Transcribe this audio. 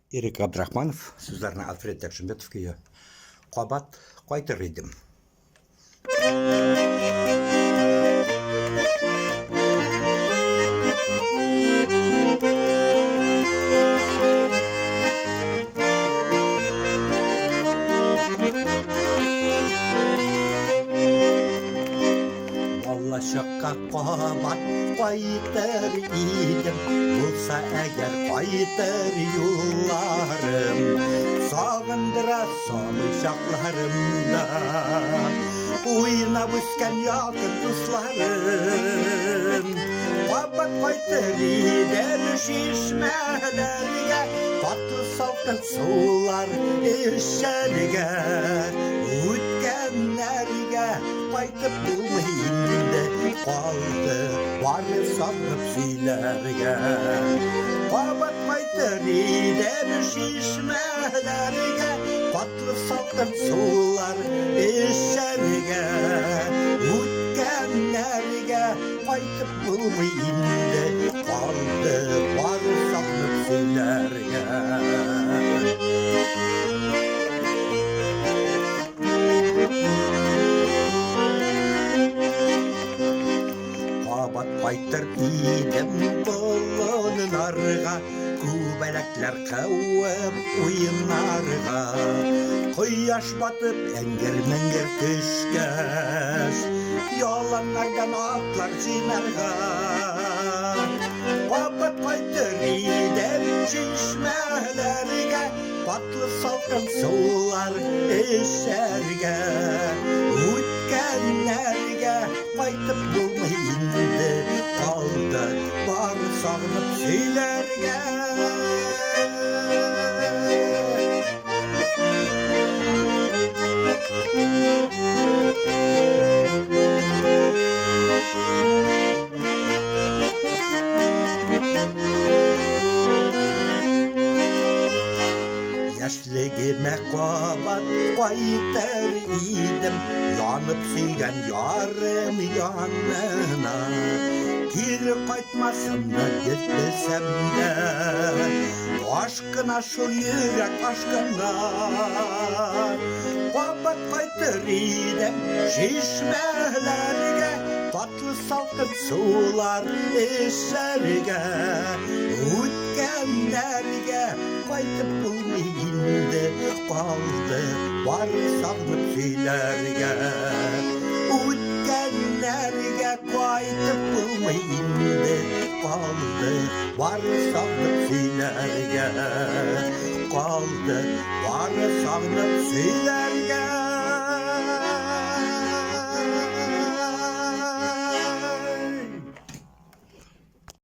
Ирек Габдрахманов сүзләренә Альфред Якшимбетов көе Кабат кайтыр идем. Балачакка кабат кайтыр идем, булса әгәр кайтыр юлларым, сагындыра сабый чакларымда, уйнап үскән якын дусларым. Кабат кайтыр идем чишмәләргә, татлы салкын сулар эчәргә, үткәннәргә кайтып булмый инде, калды бары сагынып сөйләргә. Кабат кайтыр идем чишмәләргә, татлы салкын сулар эчәргә, үткәннәргә кайтып булмый инде, калды бары сагынып сөйләргә. Кабат кайтыр идем болыннарга, Күбәләкләр куып уйнарга. Кояш батып эңгер-меңгер төшкәч, Яланнардан атлар җыйнарга. Кабат кайтыр идем чишмәләргә, Татлы салкын сулар эчәргә, Үткәннәргә кайтып булмый инде, Калды бары сагынып сөйләргә. Яшьлегемә кабат кайтыр идем, Янып сөйгән ярым янына. Кире кайтмасымны йөз белсәм дә, Ашкына шул йөрәк, ашкына. Кабат кайтыр идем чишмәләргә, Татлы салкын сулар эчәргә. Үткәннәргә кайтып булмый инде, Калды бары сагынып сөйләргә. Үткәннәргә кайтып булмый инде, Калды бары сагынып сөйләргә. Калды бары сагынып сөйләргә.